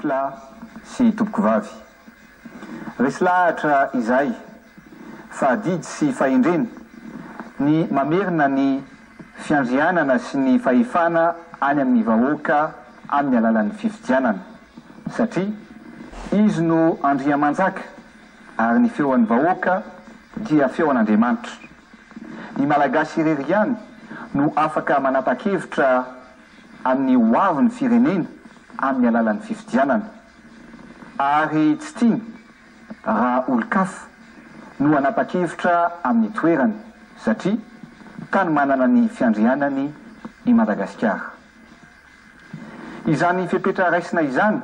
Tompokolahy sy Tompokovavy. Resy lahatra izahay fa adidy sy fahendrena ny mamerina ny fiandrianana sy ny fahefana any amin'ny vahoaka amin'ny alalan'ny fifidianana satria izy no Andriamanjaka ary ny feon'ny vahoaka dia feon'Andriamanitra. Ny Malagasy irery ihany no afaka manapa-kevitra amin'ny ho avin'ny firenena amin'ny alalan'ny fifidianana. Ary tsy tiany raha olon-kafa no hanapa-kevitra amin'ny toerany satria tany manana ny fiandrianany i Madagasikara. Izany fepetra raisina izany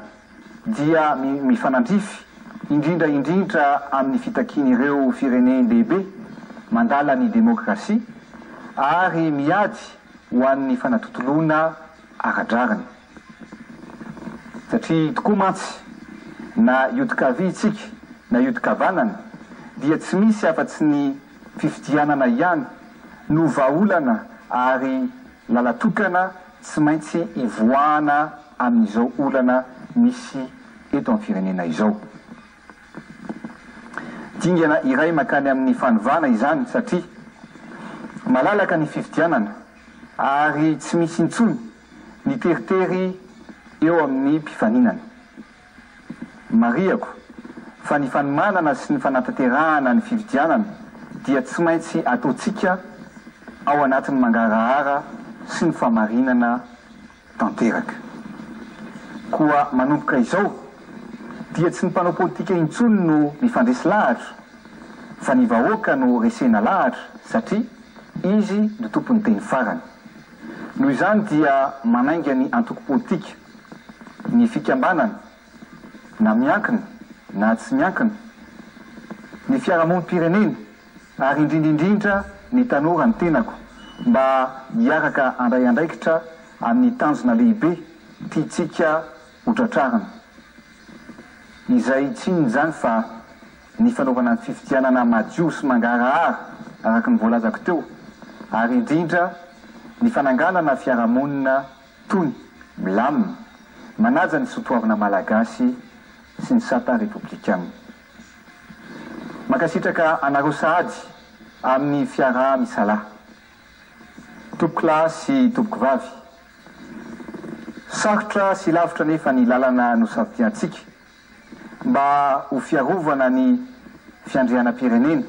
dia mifanandrify indrindra indrindra amin'ny fitakian'ireo firenen-dehibe mandala ny demokrasia ary miady ho an'ny fanatontoloana ara-drariny. Satria tokoa mantsy na hiodin-kavia isika na hiodin-kavanana dia tsy misy afa-tsy ny fifidianana ihany no vahaolana ary lalan-tokana tsy maintsy hivoahana amin'izao olana misy eto amin'ny firenena izao. Dingana iray mankany amin'ny fanovana izany satria malalaka ny fifidianana ary tsy misy intsony ny teritery eo amin'ny mpifaninana. Marihako fa ny fanomanana sy ny fanatanterahana ny fifidianana dia tsy maintsy ataontsika ao anatin'ny mangarahara sy ny fahamarinana tanteraka. Koa manomboka izao dia tsy ny mpanao politika intsony no mifandresy lahatra fa ny vahoaka no resena lahatra satria izy no tompon'ny teny farany. Noho izany dia manainga ny antoko politika, ny fikambanana na miankina na tsy miankina, ny fiarahamonim-pirenena ary indrindra indrindra ny tanora ny tenako mba hiaraka handray andraikitra amin'ny tanjona lehibe tiantsika hotratrarina, izay tsy inona izany fa ny fanaovana ny fifidianana madio sy mangarahara araka ny voalazako teo ary indrindra ny fananganana fiarahamonina tony, milamina, manaja ny sotoavina malagasy sy ny sata repoblikana. Mankasitraka anareo sahady amin'ny fiaraha-misalahy. Tompokolahy sy tompokovavy. Sarotra sy lavitra anefa ny lalana nosafidiantsika mba ho fiarovana ny fiandrianam-pirenena,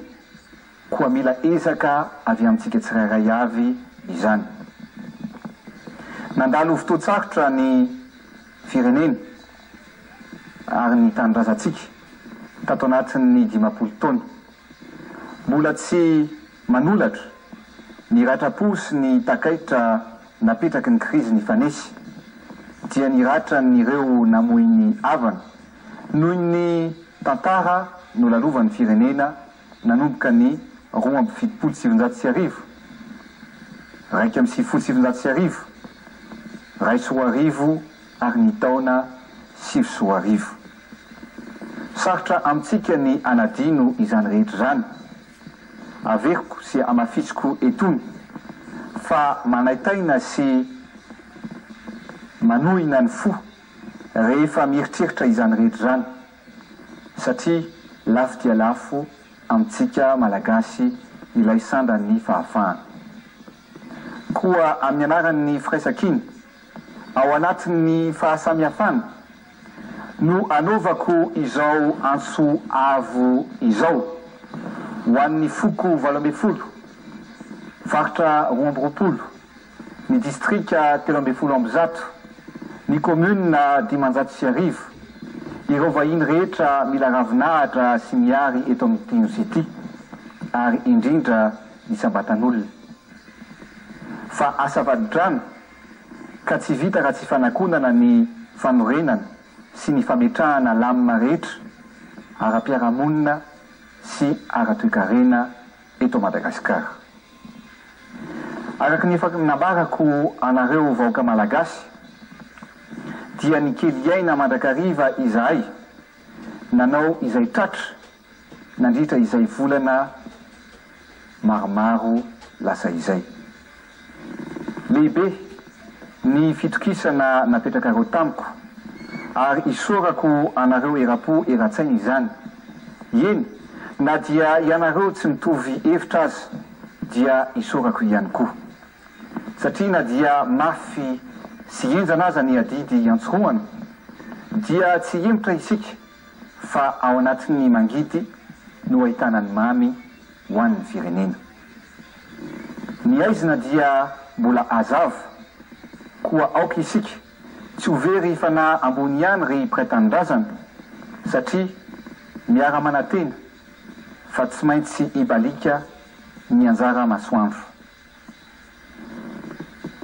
koa mila ezaka avy amintsika tsirairay avy izany. Nandalo fotoan-tsarotra ny firenena ary ny tanindrazantsika tato anatin'ny 50 taona. Mbola tsy manolatra ny ratram-po sy ny takaitra napetraky ny krizy nifanesy, dia ny ratran'ireo namoy ny havana noho ny tantara nolalovan'ny firenena nanomboka ny 1972, 1991, 2001 ary ny taona 2009. Sarotra amintsika ny hanadino izany rehetra izany. Averiko sy hamafisiko etony fa manaitaina sy manohina ny fo rehefa mieritreritra izany rehetra izany satria lafo dia lafo amintsika Malagasy ilay sandan'ny fahafahana. Koa amin'ny anaran'ny firaisankina ao anatin'ny fahasamihafana no anaovako izao antso avo izao ho an'ny foko 18, faritra 22, ny distrika 113, ny kaominina 1500, ireo vahiny rehetra mila ravinahitra sy mihary eto amin'ity Nosy ity, ary indrindra ny isam-batan'olona. Fa asa vadi-drano ka tsy vita raha tsy fanakonana ny fanorenana sy ny fametrahana lamina rehetra ara-piarahamonina sy ara-toekarena eto Madagasikara. Araka ny efa nambarako anareo vahoaka Malagasy dia nikely aina mandrakariva izahay nanao izay tratra nandritra izay volana maromaro lasa izay. Lehibe ny fitokisana napetrakareo tamiko. Ary isaorako anareo eram-po eran-tsaina izany. Eny, na dia ianareo tsy mitovy hevitra aza dia isaorako ihany koa. Satria na dia mafy sy henjana aza ny adidy iantsorohana dia tsy hihemotra isika fa ao anatin'ny mangidy no ahitana ny mamy ho an'ny firenena. Ny haizina dia mbola hazava, koa aoka isika tsy ho very fanahy ambony ihany ry mpiray tanindrazana satria miara-manantena fa tsy maintsy hibaliaka ny anjara masoandro.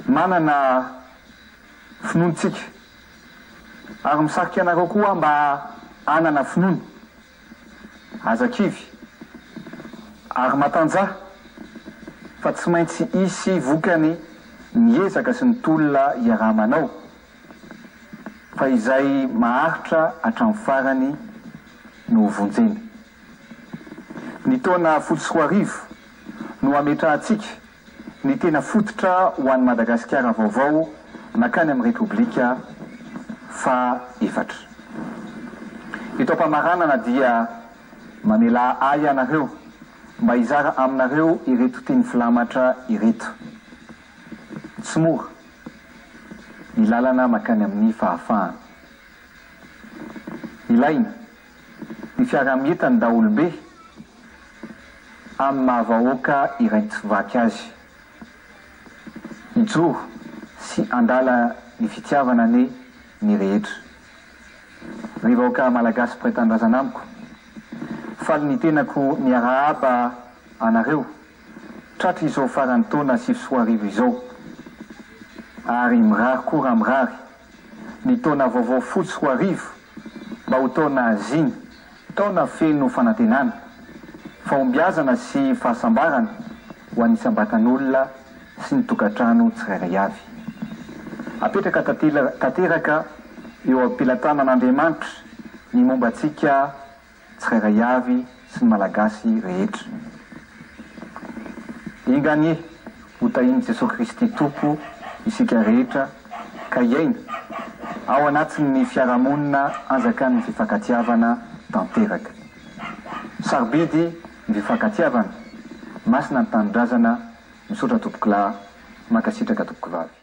Manana finoana tsika ary misarika anareo koa aho mba hanana finoana. Aza kivy ary matanjaha fa tsy maintsy hisy vokany ny ezaka sy ny tolona iaraha-manao fa izay maharitra hatramin'ny farany no ho vonjena. Ny taona 2010 no hametrahantsika ny tena fototra ho an'i Madagasikara vaovao nankany amin'ny Repoblika faha efatra. Eto am-pamaranana dia mamelà ahy ianareo mba hizara aminareo ireto teny filamatra ireto. Tsy mora ny lalana mankany amin'ny fahafahana. Ilaina ny fiaraha-mientan'ny daholobe amin'ny maha vahoaka iray tsy vaky azy. Hijoro sy handala ny fitiavana anie ny rehetra. Ry vahoaka Malagasy mpiray tanindrazana amiko, faly ny tenako miarahaba anareo tratry izao faran'ny taona 2009 izao ary mirary koa raha mirary ny taona vaovao 2010 mba ho taona zina, taona feno fanantenana, fahombiazana sy fahasambarana ho an'ny isam-batan'olona sy ny tokantrano tsirairay avy. Apetraka tanteraka eo am-pelatanan'Andriamanitra ny momba antsika tsirairay avy sy ny Malagasy rehetra. Enga anie ho tahin'i Jesoa Kristy Tompo isika rehetra ka hiaina ao anatin'ny fiarahamonina anjakan'ny fifankatiavana tanteraka. Sarobidy ny fifankatiavana, masina ny tanindrazana, misaotra tompokolahy, mankasitraka tompokovavy.